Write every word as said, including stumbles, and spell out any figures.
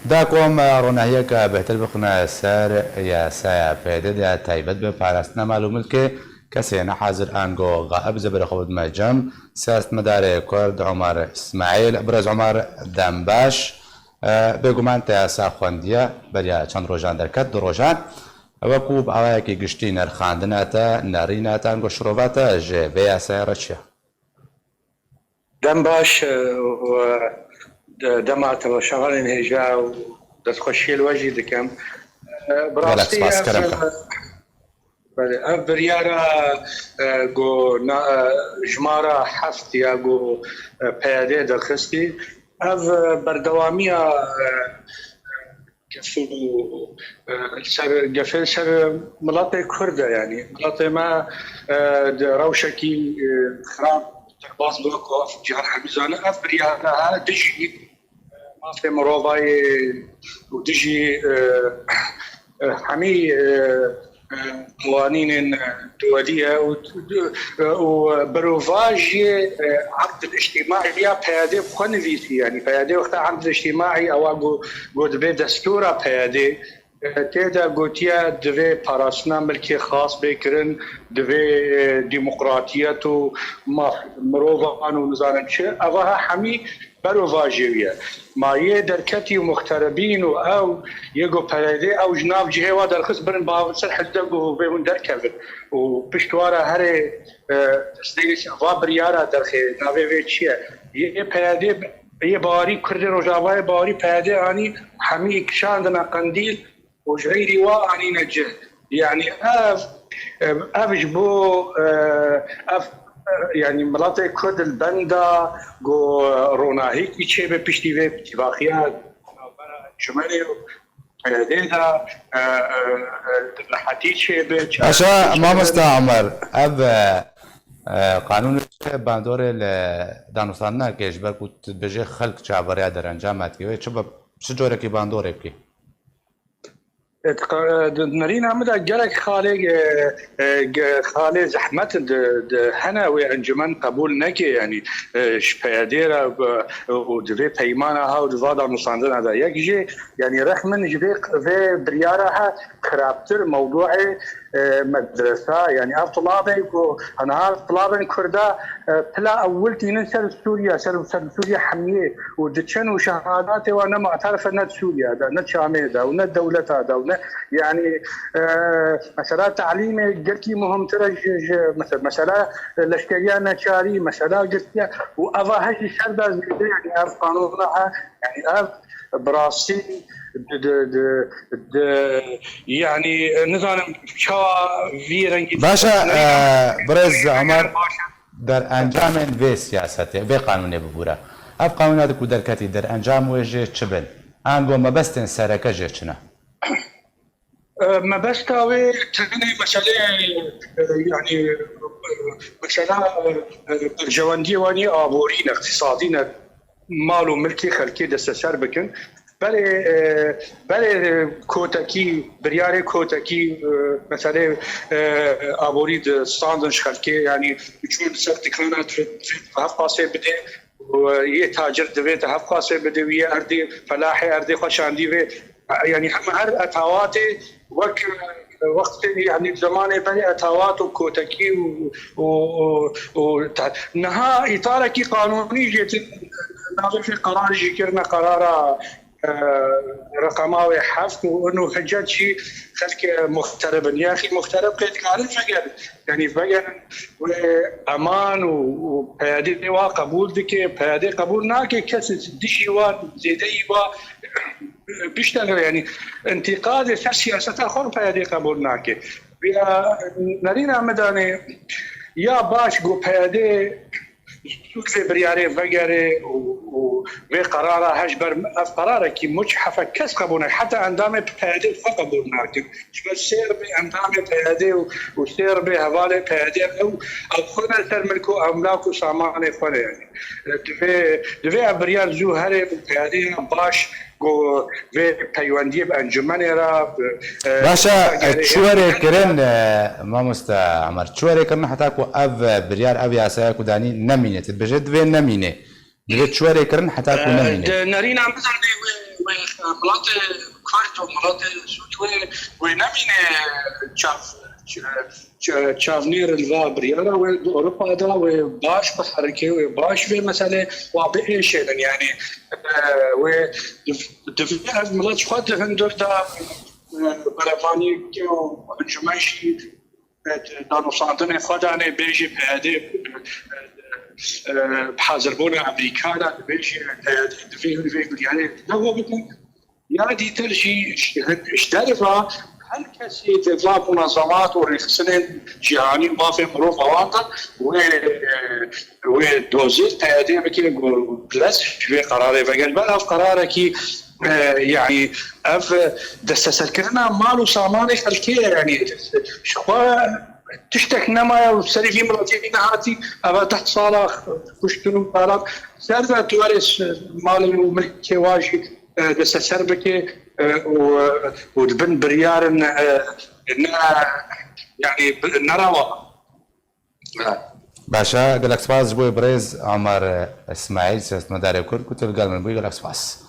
Da ku em ronahiyeke bêhtir bixine ser yasaya P Y D de ya taybet bi parastina mal û milkê kesê nehazir ango xaib zê berê xwe bidime cem siyasetmedarê Kurd Omer Îsmaîl. Birêz Omer, dem baş. E, bêguman te yasa xwendiye, beriya çend rojan derket, du rojan. Wekû bi awayekî giştî nerxandina te, nerîna te ango şirova te ji vê yasayê re çi ye? Dem baş, e, û, e, de-, dema temaşevanên hêja û destxweşiyê li we jî dikim. E, bi Gelek rastî spas, ev, kerem e, ke. Belê, ev biryara, e, ku na-, e, jimara heft ya ku, e, P Y D derxistî, ev, e, berdewamiya, e, gef û, e, ser, gefê ser miletê Kurd e, yanî miletê me, e, di rewşekî, e, xirab derbas bû ku ev cihar hemî zane. Ev biryara dijî mafê mirovayê û dijî, e, e, hemî, e, e, qewanînên, e, duwelî ye û, e, û berovajiyê, e, eqd îctîmaî ya P Y D bi xwe nivîsî, yanî P Y D wexta eqd îctîmaî ewa got, got dibê destûra P Y D, e, tê de gotiye divê parastina milkê xas bê kirin, divê, e, demokratiyet û maf mirovan û nizanim çi. Eva ha hemî berovajê wî ye. Ma yê derketî û muxterebîn û ew yê ku P Y D ew ji nav cihê wa derxist birin bavin ser hizde ku vê hûn derkevin û pişt wa re herê, e, destê va biryara derxê navê vê çi ye? Yê P Y D, yê bawerî Kurdê Rojavayê bawerî P Y D anî hemî kişandine qendîl û ji xeyrî wa anîne cih. Yanî ev, ev ji bo, e, ev, e, yanî miletê Kurd li benda ku ronahîkî çêbe piştî vê îtîfaqiya navbera encûmenê û P Y D de, e, e, e, rehetî çêbe, çareserî Aşa çêbe. Mamosta Omer, ev, e, e, qanûn bandorê li danûstandina ke ji ber ku tu dibêjê xelk çaveriya derencama dike, wê çi be, çi corekî bandorê bikî? Di nerîna min de gelek xalê, e, e, ge-, xalê zehmet di, di hene wê encûmen qebûl neke, yanî, e, ji P Y D re, e, û di vê peymana ha û di va danûstandina de. Yek jê, yanî rexmin ji vê, vê biryara ha xirabtir mewduê, e, medresa, yanî ev tulabê ku hena tulabên Kurda, e, pila ewil tînin ser Sûriye, ser, ser Sûriye hemiyê û diçin û şehadatê wan ne mu'terif e, ne di Sûriye de, ne çamê de û ne dewleta de û ne, yanî, e, mesela talîmê girtî muhimtir e ji, ji, mesela, mesela leşkeriya neçarî, mesela girtiye û eva her jî ser de zêde, yanî ev qanûna he, yanî ev bi rastî di, di, di, di, yanî nizanim çawa vî rengî Baş e, e, birêz Omer, derencamên vê siyasetê, vê qanûnê bibûre. Ev qanûna di ku derketî derencam wê jê çi bin? Ango mebestên sereke jê çi ne? E, mebesta wê tenê meselê, e, yanî, e, mesela, e, berjewendiyê wan yê aborî ne, îqtîsadî ne, mal û milkê xelkê desteser bikin. Belê, e, belê, e, kotekî, biryarê kotekî, e, meselê, e, aborî di standin ji xelkê, yanî çûn ser dikana divê, divê hevqasê bidê, û yê tacir divê te hevqasê bidê, wî yê erdê, felahê erdê xwe şandî vê. Yanî hema her etawatê wek, e, wextê, yanî zemanê berê etawat û kotekî û, û, û, û te-, niha îtarekî qanûnî jê tê, navê vê qerar jî kirine qerara, e, reqema wê heft û ino hicet jî xelkê muxterib in. Yaxî muxterib qê dikarin vegerin. Yanî vegerin wê eman û, û P Y D wa qebûl dike, P Y D qebûl nake, kes dijî wa, zêdeyî wa biştexile. Yanî întîqadê ser siyaseta xwe P Y D qebûl nake. Ya nerîna min danê ya baş ku P Y D Sûd vê biryarê vegere û, û vê qerara he ji ber ev qerarekî muç hefe kes qebûl nake. Heta endamê P Y D xwe qebûl nakin. Ji ber sê ribê endamê P Y D û, û sê ribê hevalê P Y D ew, ew xwe ne ser milk û emlak û samanê xwe ne yanî. Divê, divê ev biryar zû here û P Y D ya baş ku vê peywendiyê bi encûmenê re, bi, e, Baş e, çi were kirin, e, mamoste Emer, çi were kirin heta ku ev, e, biryar, ev yasaya ku danî nemîne? Tu dibêje divê nemîne. Divê çi were kirin heta ku E, nemîne? Di nerîna min de wê, wê, Miletê Kurd û miletê Sûrî wê, wê nemîne çav, ç-, ç-, çavnêr li va biryara wê di Ewropa de wê baş biherike, wê baş vê meselê wa biêşênin. Yani, e, wê div-, divê ev milet ji xwe di hundir de, e, berevaniyeke û encûmen jî danûstandinê xwe danê, bêjî P Y D, e, e, bi hazirbûna Amerîka re dibêjî P Y D divê hûn vê biryarê lehwe bikin. Ya dîtir jî ji, ji derve her kesî di va munezemat û rêxistinên cîhanî mafê mirov awan de wê, wê dozêr P Y D bike ku bi dest ji vê qerarê vege. Ji ber ev qerarekî, e, yani ev desteserkirina mal û samanê xelkê ye, yani ji xwe tiştek nemaye û serî vî miletî nehatî, eva deh sala kuştin û talan ser de tu erê malê û milkê wa jî, e, desteser bike, e, û, û dibin biryarin, e, ne, yani bi-, nerawa. Baş e, gelek spas ji bo birêz Omer Îsmaîl, siyasetmedarê Kurd ku tu li gel min bûyî, gelek spas.